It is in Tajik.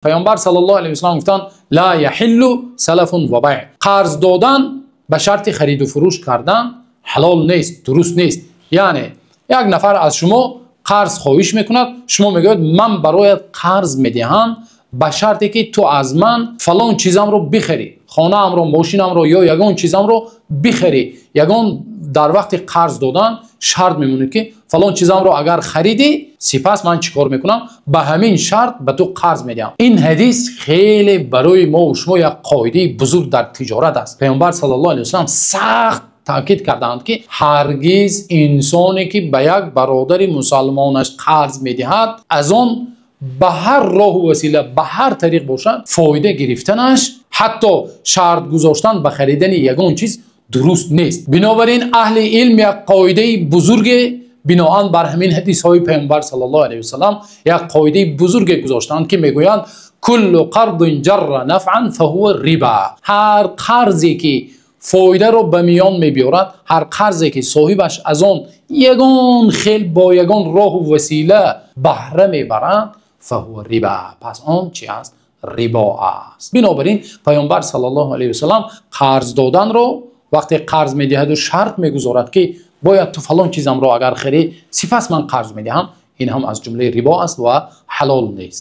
Паёмбар саллаллоҳу алайҳи васаллам гуфтанд: ла яҳиллу салафун ва бай'. Қарз додан ба шарти хариду фурӯш кардан ҳалол нест, дуруст нест. Яъне як нафар аз шумо қарз хоҳиш мекунад, шумо мегӯед: ман бароят қарз медиҳам ба шарте ки ту аз ман фалон чизамро бихарӣ, хонаамро, мошинамро ё ягон чизамро бихарӣ. Ягон дар вақти қарз додан шарт мемонад, ки фалон чизамро агар харидӣ, сипас ман чӣ кор мекунам? Ба ҳамин шарт ба ту қарз медиҳам. Ин ҳадис хеле барои мо ва шумо як қоидаи бузург дар тиҷорат аст. Паёмбар саллаллоҳу алайҳи васаллам сахт таъкид кардаанд, ки ҳаргиз инсоне ки ба як бародари мусулмонаш қарз медиҳад, аз он ба ҳар роҳу васила, ба ҳар тариқ бошад, фоида гирифтанаш, ҳатто шарт гузоштан ба харидани ягон чиз дуруст нест. Бинобар ин аҳли илм як қоидаи бузург биноан бар ҳамин ҳадисҳои Паёмбар саллаллоҳу алайҳи васаллам як қоидаи бузург гузоштаанд, ки мегӯянд: куллу қарзин ҷарра нафъан фаҳува рибо. Ҳар қарзе ки фоидаро ба миён меорад, ҳар қарзе ки соҳибаш аз он ягон хел бо ягон роҳу васила баҳра мебарад, фаҳува рибо, пас он чист? Рибо аст. Бинобар ин Паёмбар саллаллоҳу алайҳи васаллам қарз доданро вақте қарз медиҳад ва шарт мегузорад, ки бояд ту фалон чизамро агар харӣ, сипас ман қарз медиҳам, ин ҳам аз ҷумлаи рибо аст ва ҳалол нест.